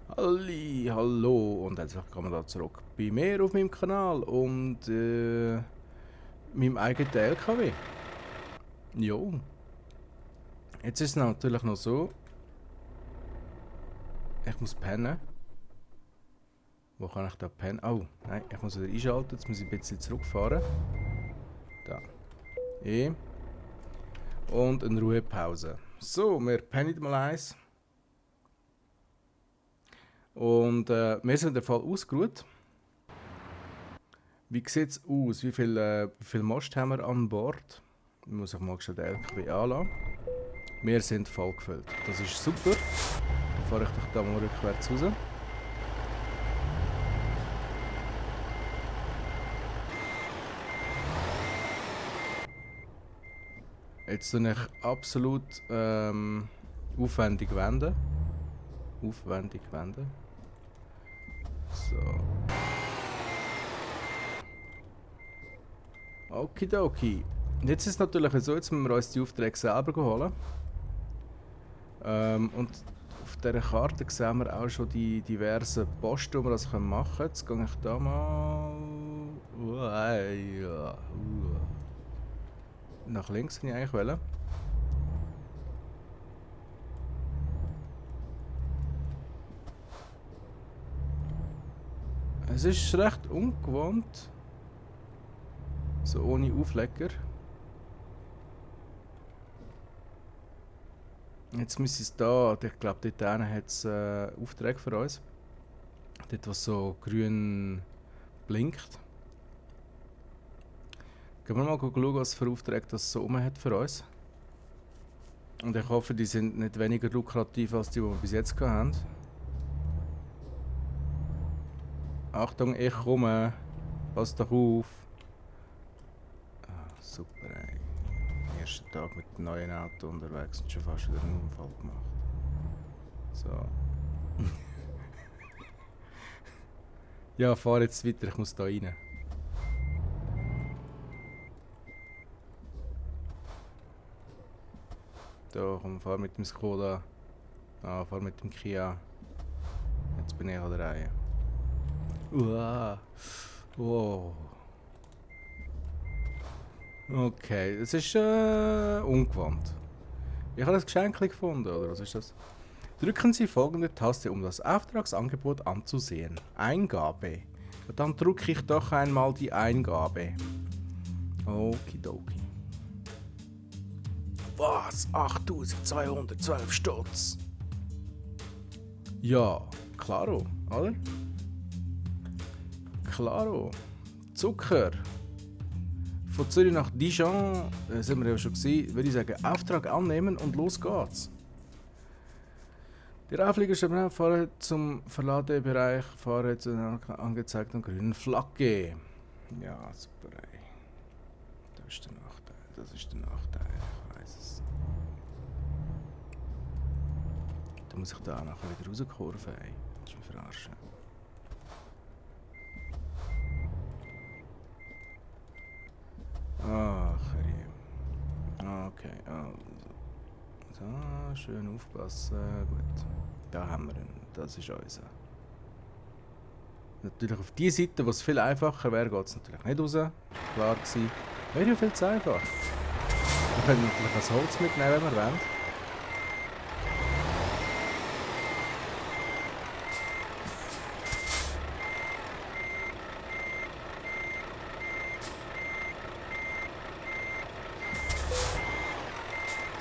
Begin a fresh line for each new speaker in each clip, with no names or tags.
Halli, hallo und herzlich willkommen da zurück bei mir auf meinem Kanal und meinem eigenen LKW. Jo, jetzt ist es natürlich noch so, ich muss pennen. Wo kann ich da pennen? Oh, nein, ich muss wieder einschalten, jetzt muss ich ein bisschen zurückfahren. Da, E. Und eine Ruhepause. So, wir pennen mal eins. Und wir sind in der Fall ausgeruht. Wie sieht es aus? Wie viel Most haben wir an Bord? Ich muss ich mal schnell den LKW anlassen. Wir sind vollgefüllt. Das ist super. Dann fahre ich doch da mal rückwärts raus. Jetzt tue ich absolut aufwendig wenden. Aufwendig wenden. So. Okidoki. Und jetzt ist es natürlich so, jetzt müssen wir uns die Aufträge selber holen. Und auf dieser Karte sehen wir auch schon die diversen Posten, die wir das machen können. Jetzt gehe ich da mal... Nach links, wenn ich eigentlich wollte. Es ist recht ungewohnt. So ohne Aufleger. Jetzt müssen es da, ich glaube dort hinten hat es Aufträge für uns. Dort was so grün blinkt. Gehen wir mal schauen, was für Aufträge das so rum hat für uns. Und ich hoffe, die sind nicht weniger lukrativ als die wir bis jetzt haben. Achtung, ich komme. Pass doch auf. Ah, super, ey. Erster Tag mit dem neuen Auto unterwegs und schon fast wieder einen Unfall gemacht. So. Ja, fahr jetzt weiter, ich muss da rein. Da, komm, fahr mit dem Skoda. Ah, fahr mit dem Kia. Jetzt bin ich an der Reihe. Uah. Wow. Okay, es ist ungewohnt. Ich habe ein Geschenk gefunden, oder was ist das? Drücken Sie folgende Taste, um das Auftragsangebot anzusehen. Eingabe. Dann drücke ich doch einmal die Eingabe. Okidoki. Was? 8212 Stutz? Ja, klaro, oder? Klaro. Zucker. Von Zürich nach Dijon, sind wir ja schon gewesen, würde ich sagen, Auftrag annehmen und los geht's. Der Auflieger steht fahre zum Verladebereich, fahre zu einer angezeigten grünen Flagge. Ja, super, ey. Das ist der Nachteil, ich weiß es. Da muss ich da nachher wieder rauskurven, ey. Das ist mir verarschen. Ach, okay, also. So, schön aufpassen. Gut. Da haben wir ihn. Das ist unser. Natürlich auf die Seite, wo es viel einfacher wäre, geht es natürlich nicht raus. Klar gewesen. Wäre ja viel zu einfach. Wir können natürlich das Holz mitnehmen, wenn wir wollen.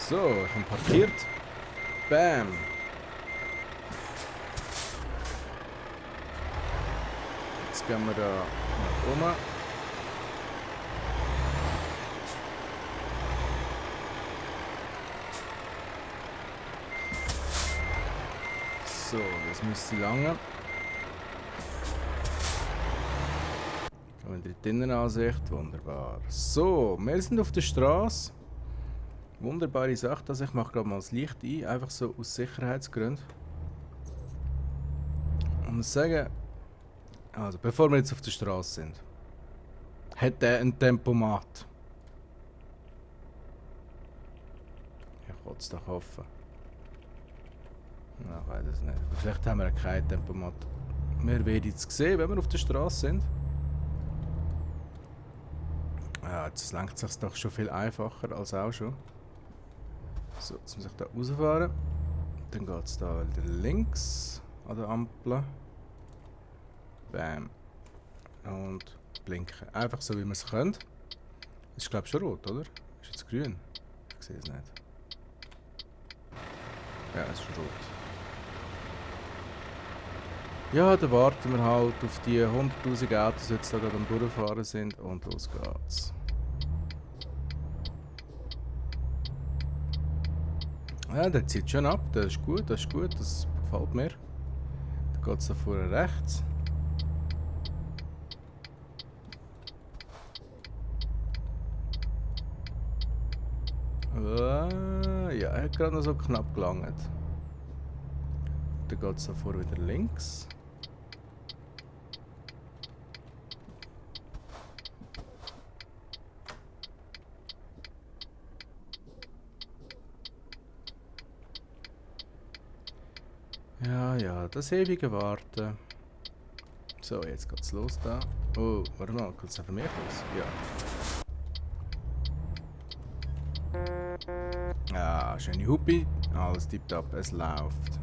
So, ich habe parkiert. Bam. Jetzt gehen wir da nach oben. So, das müsste lange. Gehen wir in die Innenansicht. Wunderbar. So, wir sind auf der Straße. Wunderbare Sache, dass ich mache gerade mal das Licht ein, einfach so aus Sicherheitsgründen. Ich muss sagen, also bevor wir jetzt auf der Straße sind, hat der ein Tempomat. Ich wollte es doch hoffen. Ja, ich weiß es nicht. Aber vielleicht haben wir kein Tempomat. Wir werden es sehen, wenn wir auf der Straße sind. Ja, jetzt lenkt es sich doch schon viel einfacher als auch schon. So, jetzt muss ich da rausfahren. Dann geht es da wieder links an der Ampel. Bam. Und blinken. Einfach so, wie man es könnte. Das ist, glaube ich, schon rot, oder? Ist jetzt grün? Ich sehe es nicht. Ja, es ist rot. Ja, dann warten wir halt auf die 100'000 Autos, die jetzt da gerade am Durchfahren sind. Und los geht's. Ja, der zieht schon ab. Das ist gut, das gefällt mir. Dann geht es da vorne rechts. Ja, er hat gerade noch so knapp gelangt. Dann geht es da vorne wieder links. Ja, das ewige Warten. So, jetzt geht's los da. Oh, warte mal, geht's auf mich los? Ja. Ja, schöne Hupi. Alles tipptopp, es läuft.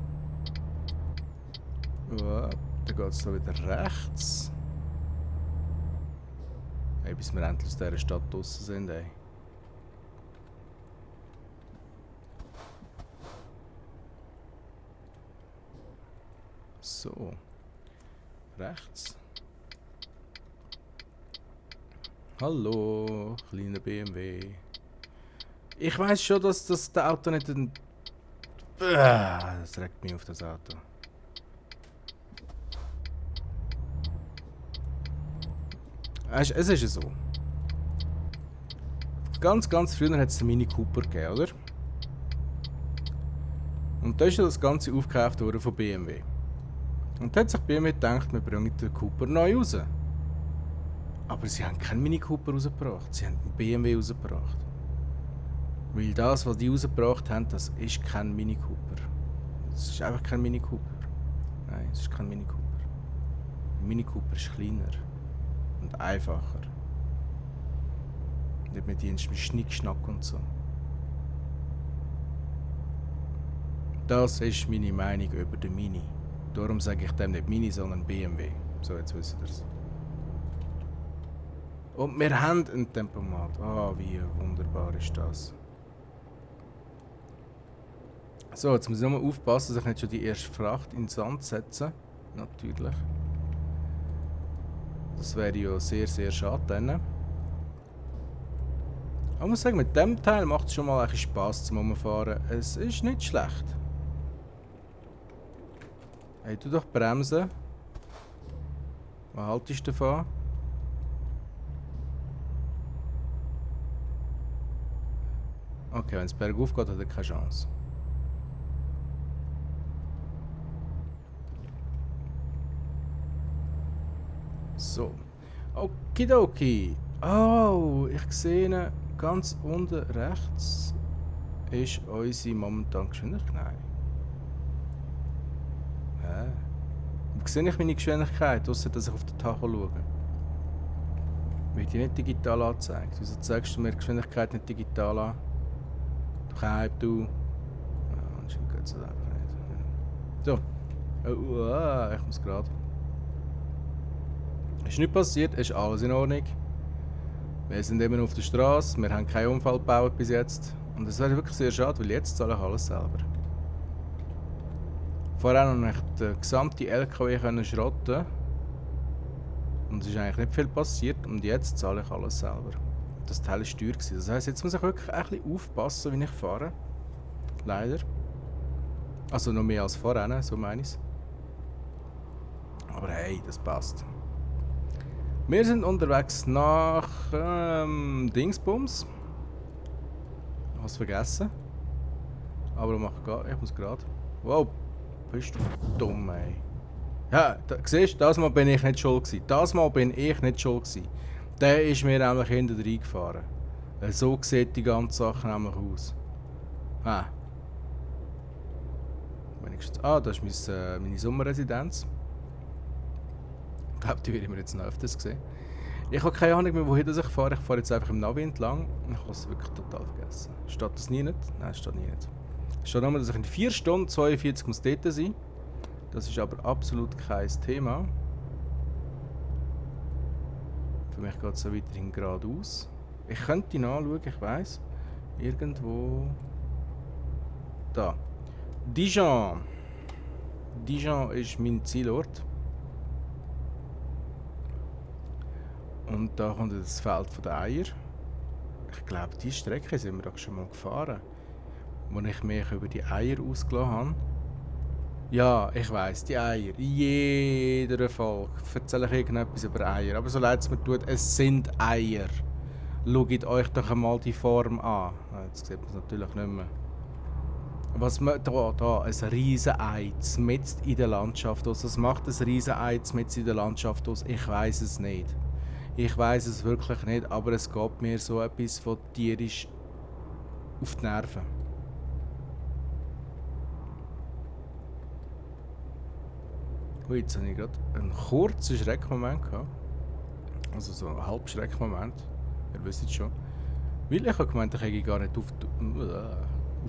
Ja, dann geht's da wieder rechts. Hey, bis wir endlich aus dieser Stadt draussen sind, ey. So. Rechts. Hallo, kleiner BMW. Ich weiß schon, dass das Auto nicht ein... Das regt mich auf, das Auto. Es ist ja so. Ganz früher hat es den Mini Cooper gegeben, oder? Und da ist ja das Ganze aufgekauft worden von BMW. Und da hat sich BMW gedacht, wir bringen den Cooper neu raus. Aber sie haben keinen Mini Cooper rausgebracht, sie haben einen BMW rausgebracht. Weil das, was die rausgebracht haben, das ist kein Mini Cooper. Das ist einfach kein Mini Cooper. Nein, es ist kein Mini Cooper. Ein Mini Cooper ist kleiner und einfacher. Nicht mit Schnickschnack und so. Das ist meine Meinung über den Mini. Darum sage ich dem nicht Mini, sondern BMW. So, jetzt wisst ihr es. Und wir haben ein Tempomat. Ah, wie wunderbar ist das. So, jetzt muss ich nochmal aufpassen, dass ich nicht schon die erste Fracht in den Sand setze. Natürlich. Das wäre ja sehr schade dann. Aber ich muss sagen, mit dem Teil macht es schon mal ein bisschen Spass zum Umfahren. Es ist nicht schlecht. Hey, tu doch bremsen. Was haltest du davon? Okay, wenn es bergauf geht, hat er keine Chance. So. Okidoki. Oh, ich sehe ganz unten rechts ist unsere momentane Geschwindigkeit. Nein. Wo sehe ich meine Geschwindigkeit, ausser dass ich auf den Tacho schaue? Wird die nicht digital angezeigt? Wieso zeigst du mir die Geschwindigkeit nicht digital an? Du Keib, du. Ja, anscheinend geht es einfach nicht. So. Ich muss gerade. Ist nichts passiert, ist alles in Ordnung. Wir sind immer noch auf der Straße, wir haben keinen Unfall gebaut bis jetzt. Und das wäre wirklich sehr schade, weil jetzt zahle ich alles selber. Vorher noch nicht den gesamten LKW können schrotten. Und es ist eigentlich nicht viel passiert. Und jetzt zahle ich alles selber. Das Teil war teuer. Das heisst, jetzt muss ich wirklich ein bisschen aufpassen, wie ich fahre. Leider. Also noch mehr als vorher, so meine ich es. Aber hey, das passt. Wir sind unterwegs nach Dingsbums. Ich habe es vergessen. Aber ich muss gerade. Wow, bist du dumm, ey. Ja, siehst du, das Mal bin ich nicht schuld gewesen. Das Mal bin ich nicht schuld gewesen. Der ist mir nämlich hinter reingefahren. So sieht die ganze Sache nämlich aus. Wenigstens Ah, das ist meine Sommerresidenz. Ich glaube, die werden wir jetzt noch öfters sehen. Ich habe keine Ahnung mehr, wohin ich fahre. Ich fahre jetzt einfach im Navi entlang. Ich habe es wirklich total vergessen. Steht das nie nicht? Nein, steht nie nicht. Es steht nur, dass ich in 4 Stunden 42 muss dort sein. Das ist aber absolut kein Thema. Für mich geht es so weiterhin geradeaus. Ich könnte nachschauen, ich weiss. Irgendwo... Da. Dijon. Dijon ist mein Zielort. Und da kommt das Feld der Eier. Ich glaube, diese Strecke sind wir doch schon mal gefahren. Wo ich mich über die Eier ausgelassen habe. Ja, ich weiss, die Eier. In jeder Folge erzähle ich irgendetwas über Eier. Aber so leid es mir tut, es sind Eier. Schaut euch doch einmal die Form an. Jetzt sieht man es natürlich nicht mehr. Was man da, ein Riesenei mitten in der Landschaft aus. Was macht ein Riesenei mitten in der Landschaft aus? Ich weiss es nicht. Ich weiss es wirklich nicht, aber es geht mir so etwas von tierisch auf die Nerven. Ui, jetzt habe ich gerade einen kurzen Schreckmoment gehabt. Also so einen halben Schreckmoment. Ihr wisst es schon. Weil ich habe gemeint, ich hätte gar nicht auf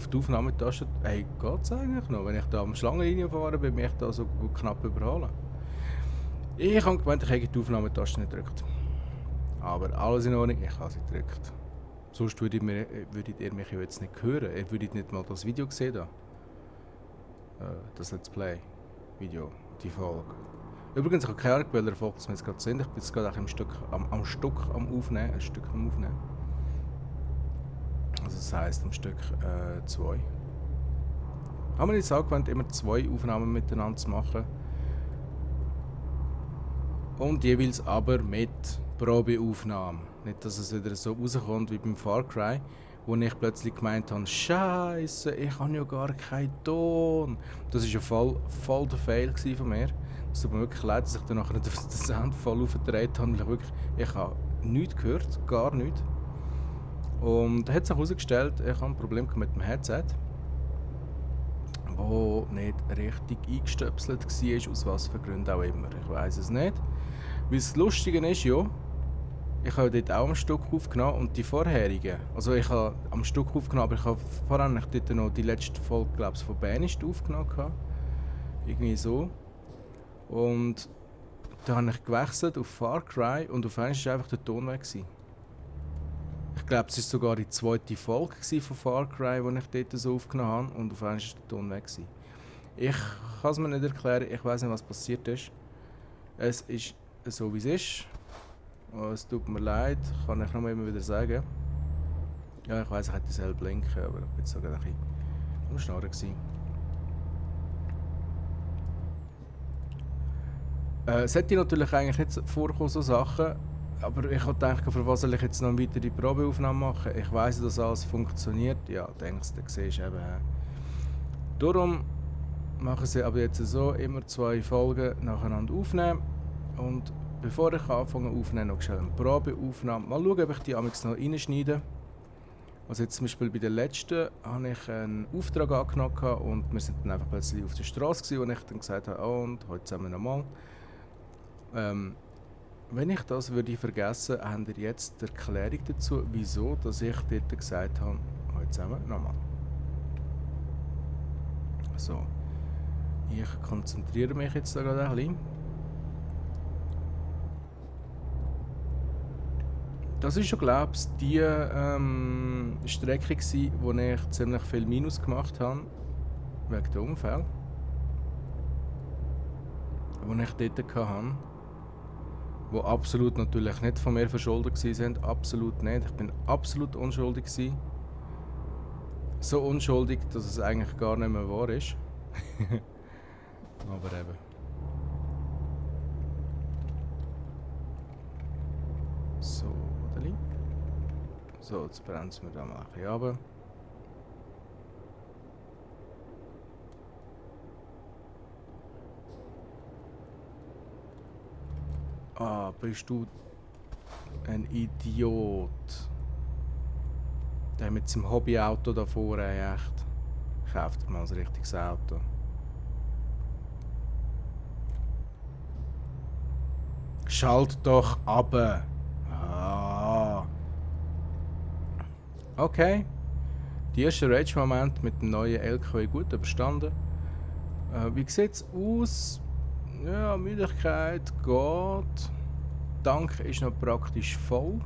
die Aufnahmetaste. Hey, geht es eigentlich noch? Wenn ich da am Schlangenlinie fahre, bin ich da so knapp überholen. Ich habe gemeint, ich hätte die Aufnahmetaste nicht gedrückt. Aber alles in Ordnung, ich habe sie gedrückt. Sonst würdet ihr mich jetzt nicht hören. Ihr würdet nicht mal das Video sehen. Da. Das Let's Play Video, die Folge. Übrigens, ich habe keine Ahnung, welcher Folge wir jetzt gerade sind. Ich bin jetzt gerade am Stück am Aufnehmen. Also das heisst am Stück 2. Haben wir jetzt angewöhnt, immer 2 Aufnahmen miteinander zu machen. Und jeweils aber mit Probeaufnahme. Nicht, dass es wieder so rauskommt wie beim Far Cry, wo ich plötzlich gemeint habe, Scheiße, ich habe ja gar keinen Ton. Das war ja voll der Fail von mir. Es tut mir wirklich leid, dass ich dann nachher den Sound voll aufgedreht habe. Ich habe nichts gehört, gar nichts. Und da hat sich herausgestellt, ich habe ein Problem mit dem Headset, das nicht richtig eingestöpselt war, aus was für Gründen auch immer. Ich weiß es nicht. Weil das Lustige ist ja, ich habe dort auch am Stück aufgenommen und die vorherigen, also ich habe am Stück aufgenommen, aber ich habe vorhin dort noch die letzte Folge, glaube ich, von Banist aufgenommen. Irgendwie so. Und da habe ich gewechselt auf Far Cry und auf einmal war einfach der Ton weg. Ich glaube, es war sogar die 2. Folge von Far Cry, die ich dort so aufgenommen habe und auf einmal war der Ton weg. Ich kann es mir nicht erklären, ich weiß nicht, was passiert ist. Es ist so, wie es ist. Oh, es tut mir leid, kann ich noch immer wieder sagen. Ja, ich weiss, ich hätte das hell blinken, aber ich bin so gerade ein bisschen am Schnarren gewesen. Es hätte natürlich eigentlich nicht vorkommen, so Sachen, aber ich habe gedacht, für was soll ich jetzt noch eine weitere Probeaufnahme machen? Ich weiss, dass alles funktioniert. Ja, denkst du, siehst eben. Darum machen sie aber jetzt so, immer 2 Folgen nacheinander aufnehmen und bevor ich anfange aufzunehmen, noch schnell eine Probeaufnahme. Mal schauen, ob ich die amigs noch reinschneide. Also jetzt zum Beispiel bei der letzten habe ich einen Auftrag angenommen und wir sind dann einfach plötzlich auf der Straße, wo ich dann gesagt habe, oh, und heute zusammen nochmal. Wenn ich das würde vergessen, habt ihr jetzt die Erklärung dazu, wieso dass ich dort gesagt habe, heute zusammen nochmal. So, ich konzentriere mich jetzt da gerade ein bisschen. Das war schon, glaube ich, die Strecke, wo ich ziemlich viel Minus gemacht habe, wegen der Unfall, die ich dort hatte, die absolut natürlich nicht von mir verschuldet waren, absolut nicht. Ich bin absolut unschuldig gewesen. So unschuldig, dass es eigentlich gar nicht mehr wahr ist. Aber eben. So. So, jetzt bremsen wir da mal ein bisschen runter. Ah, bist du ein Idiot. Der mit seinem Hobbyauto da vorne, echt. Kauft dir mal ein richtiges Auto. Schalt doch ab. Ah. Okay. Die erste Rage-Moment mit dem neuen LKW gut überstanden. Wie sieht's aus? Ja, Müdigkeit geht. Tank ist noch praktisch voll.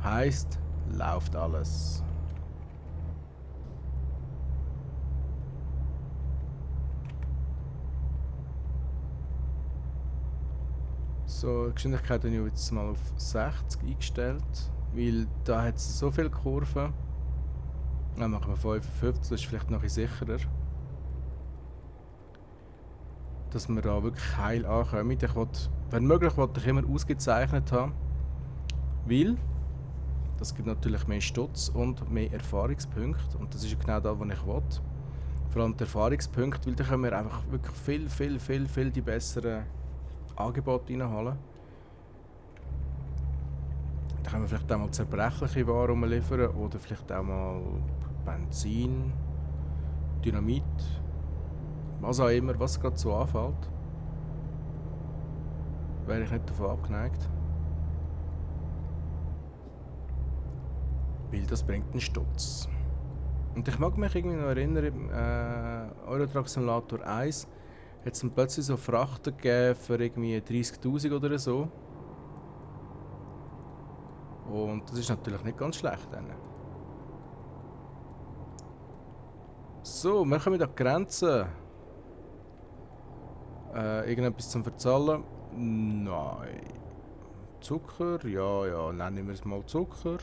Heißt, läuft alles. So, die Geschwindigkeit habe ich jetzt mal auf 60 eingestellt, weil da hat es so viele Kurven. Dann machen wir 55, das ist vielleicht noch ein bisschen sicherer. Dass wir da wirklich heil ankommen. Ich will, wenn möglich, wollte ich immer ausgezeichnet haben, weil das gibt natürlich mehr Stutz und mehr Erfahrungspunkte und das ist genau das, was ich will. Vor allem die Erfahrungspunkte, weil da können wir einfach wirklich viel die besseren Angebote reinholen. Da können wir vielleicht auch mal zerbrechliche Waren liefern oder vielleicht auch mal Benzin, Dynamit, was auch immer, was gerade so anfällt. Wäre ich nicht davon abgeneigt. Weil das bringt einen Stutz. Und ich mag mich irgendwie noch erinnern, im Eurotruck Simulator 1 hat es dann plötzlich so Frachten gegeben für irgendwie 30'000 oder so. Und das ist natürlich nicht ganz schlecht. Dann. So, wir kommen an die Grenze. Irgendetwas zum Verzahlen? Nein. Zucker? Ja, nennen wir es mal Zucker.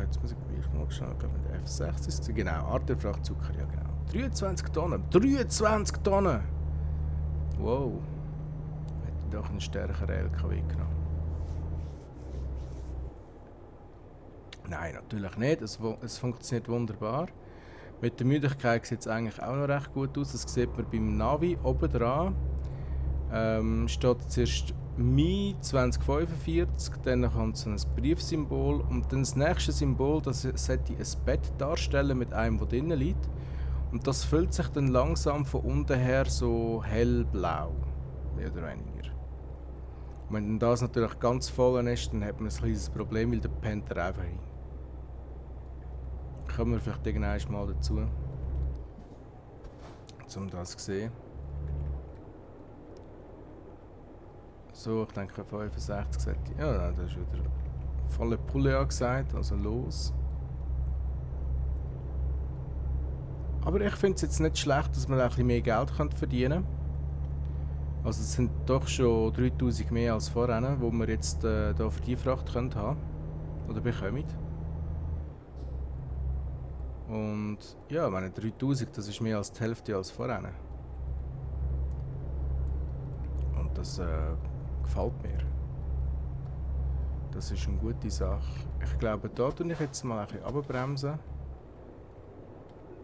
Jetzt muss ich gleich mal schauen, ich glaube mit der F6 ist es. Genau, Arterfracht Zucker, ja genau. 23 Tonnen! 23 Tonnen! Wow. Hätte ich doch einen stärkeren LKW genommen. Nein, natürlich nicht. Es funktioniert wunderbar. Mit der Müdigkeit sieht es eigentlich auch noch recht gut aus. Das sieht man beim Navi oben dran. Steht zuerst Mai 2045, dann kommt so ein Briefsymbol und dann das nächste Symbol, das sollte ein Bett darstellen mit einem, der drinnen liegt. Und das füllt sich dann langsam von unten her so hellblau, mehr oder weniger. Und wenn dann das natürlich ganz voll ist, dann hat man ein kleines Problem, weil der pennt er einfach hin. Kommen wir vielleicht irgendwann mal dazu, um das zu sehen. So, ich denke 65 sollte. Ja, nein, das ist wieder volle Pulle angesagt, also los. Aber ich finde es jetzt nicht schlecht, dass man ein bisschen mehr Geld verdienen kann. Also es sind doch schon 3000 mehr als vorher, wo wir jetzt hier für die Fracht haben können. Oder bekommen. Und ja, ich meine 3000, das ist mehr als die Hälfte als vorher. Und das gefällt mir. Das ist eine gute Sache. Ich glaube, da tue ich jetzt mal ein bisschen runterbremsen.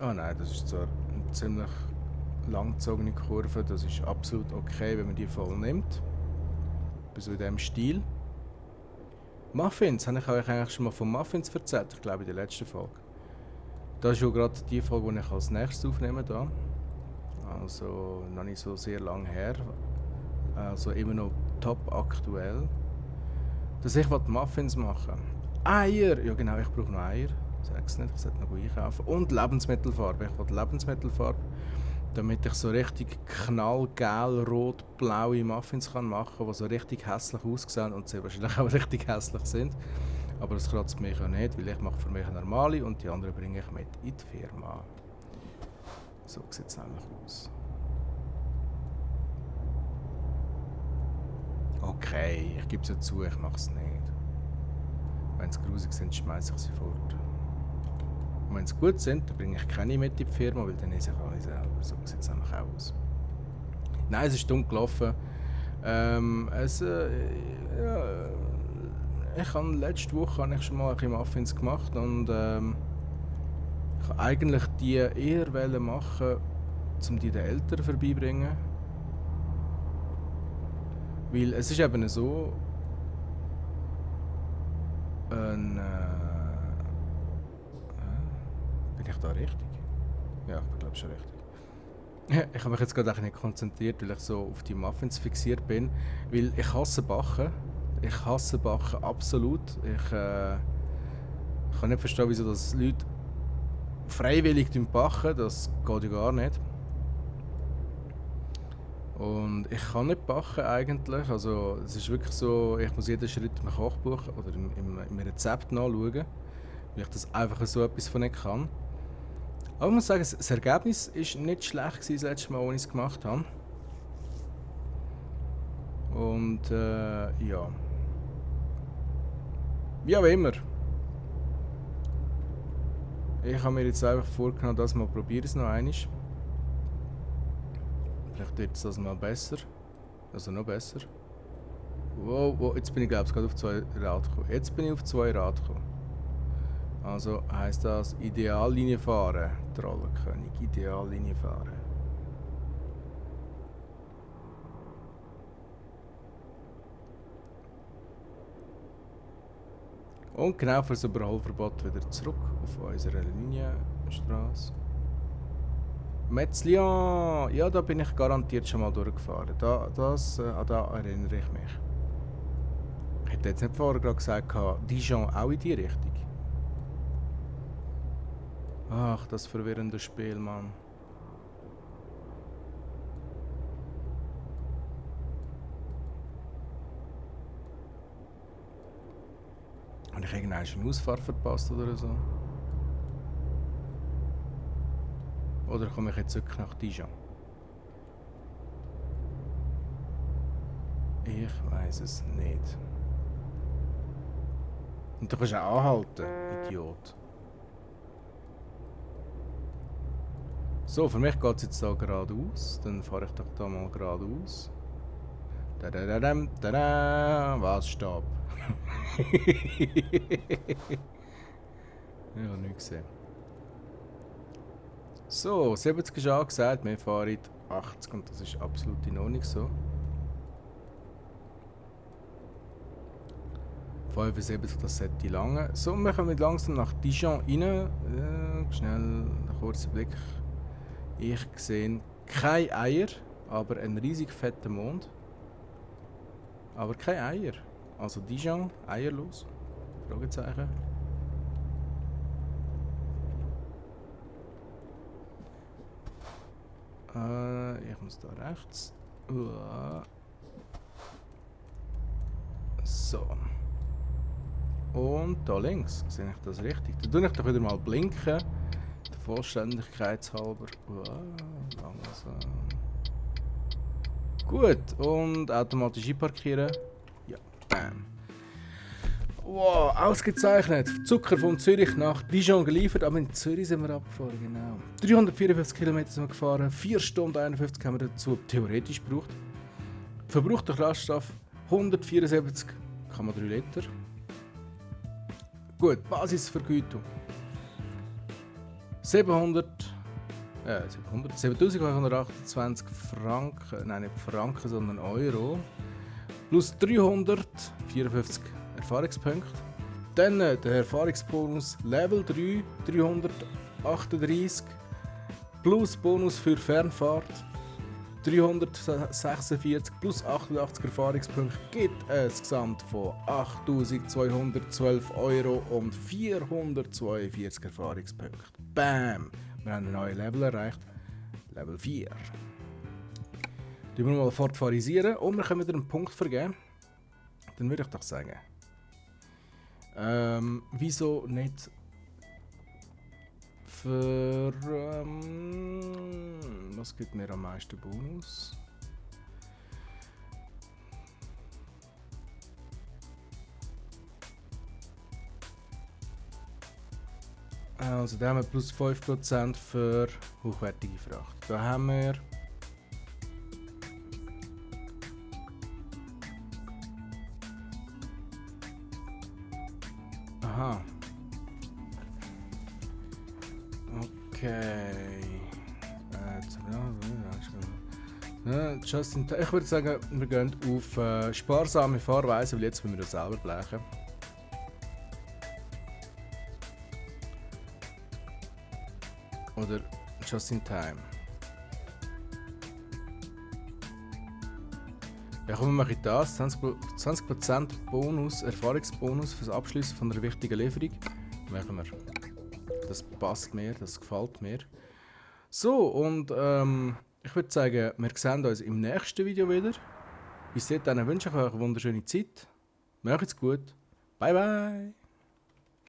Oh nein, das ist zwar eine ziemlich langgezogene Kurve. Das ist absolut okay, wenn man die voll nimmt. So in diesem Stil. Muffins, habe ich euch eigentlich schon mal von Muffins erzählt? Ich glaube in der letzten Folge. Das ist ja gerade die Folge, die ich als nächstes aufnehme. Da. Also noch nicht so sehr lang her. Also immer noch top aktuell. Dass ich Muffins machen will. Eier! Ja genau, ich brauche noch Eier. Sag's nicht, ich sollte noch einkaufen. Und Lebensmittelfarbe. Ich will Lebensmittelfarbe, damit ich so richtig knallgel, rot, blaue Muffins kann machen, die so richtig hässlich aussehen und sehr wahrscheinlich auch richtig hässlich sind. Aber das kratzt mich ja nicht, weil ich mache für mich normale und die anderen bringe ich mit in die Firma. So sieht es nämlich aus. Okay, ich gebe es ja zu, ich mache es nicht. Wenn sie grusig sind, schmeiße ich sie fort. Und wenn sie gut sind, dann bringe ich keine mit in die Firma, weil dann esse ich alle selber. So sieht es nämlich auch aus. Nein, es ist dumm gelaufen. Ja, letzte Woche habe ich schon mal ein bisschen Muffins gemacht und ich wollte eigentlich die eher machen, um die den Eltern vorbeibringen. Weil es ist eben so, bin ich da richtig? Ja, ich glaube schon richtig. Ich habe mich jetzt gerade nicht konzentriert, weil ich so auf die Muffins fixiert bin. Weil ich hasse Backen. Ich hasse Backen absolut. Ich kann nicht verstehen, wieso das Leute freiwillig backen. Das geht ja gar nicht. Und ich kann nicht backen eigentlich. Also es ist wirklich so, ich muss jeden Schritt im Kochbuch oder im Rezept nachschauen, weil ich das einfach so etwas von nicht kann. Aber ich muss sagen, das Ergebnis war nicht schlecht gewesen, das letzte Mal, als ich es gemacht habe. Und ja. Wie auch immer. Ich habe mir jetzt einfach vorgenommen, dass mal probiere es noch einmal. Vielleicht wird es das mal besser. Also noch besser. Wow, wow, jetzt bin ich glaube ich gerade auf 2 Rad gekommen. Jetzt bin ich auf 2 Rad gekommen. Also heisst das Ideallinie fahren, Trollenkönig, Ideallinie fahren. Und genau für das Überholverbot wieder zurück auf unsere Linienstraße. Metzlian! Ja, da bin ich garantiert schon mal durchgefahren. An da erinnere ich mich. Ich hätte jetzt nicht vorher gerade gesagt, Dijon auch in die Richtung. Ach, das verwirrende Spiel, Mann. Habe ich irgendeine Ausfahrt verpasst oder so? Oder komme ich jetzt wirklich nach Dijon? Ich weiß es nicht. Und du kannst auch anhalten, Idiot. So, für mich geht es jetzt hier geradeaus. Dann fahre ich doch da mal geradeaus. Was, Stopp? Ja, nicht gesehen. So, 70 ist angesagt, wir fahren 80 und das ist absolut in Ordnung so. 75, das sollte lange. So, wir kommen langsam nach Dijon rein. Schnell einen kurzen Blick. Ich sehe keine Eier, aber einen riesig fetten Mond. Aber keine Eier. Also Dijon, eierlos? Fragezeichen. Ich muss da rechts. So. Und da links. Sehe ich das richtig? Da tue ich doch wieder mal blinken. Der Vollständigkeitshalber. Langsam. Gut. Und automatisch einparkieren. Ja. Bam. Wow, ausgezeichnet. Zucker von Zürich nach Dijon geliefert, aber in Zürich sind wir abgefahren, genau. 354 Kilometer sind wir gefahren, 4 Stunden 51 haben wir dazu theoretisch gebraucht. Verbrauchter Kraftstoff 174,3 Liter. Gut, Basisvergütung 7.528 Franken, nein nicht Franken, sondern Euro. Plus 354 Erfahrungspunkte. Dann der Erfahrungsbonus Level 3, 338. Plus Bonus für Fernfahrt 346 plus 88 Erfahrungspunkte gibt es Gesamt von 8.212 Euro und 442 Erfahrungspunkte. Bam! Wir haben ein neues Level erreicht. Level 4. Die wir mal fortfahrisieren und wir können wieder einen Punkt vergeben. Dann würde ich doch sagen. Wieso nicht für. Was gibt mir am meisten Bonus? Also da haben wir plus 5% für hochwertige Fracht. Da haben wir. Aha. Okay. Justin, ich würde sagen, wir gehen auf sparsame Fahrweise, weil jetzt müssen wir das selber blechen. Oder just in time. Ja, komm, wir machen das. 20% Bonus, Erfahrungsbonus für das Abschließen von einer wichtigen Lieferung. Machen wir. Das passt mir, das gefällt mir. So, und ich würde sagen, wir sehen uns im nächsten Video wieder. Bis dahin wünsche ich euch eine wunderschöne Zeit. Macht's gut. Bye bye.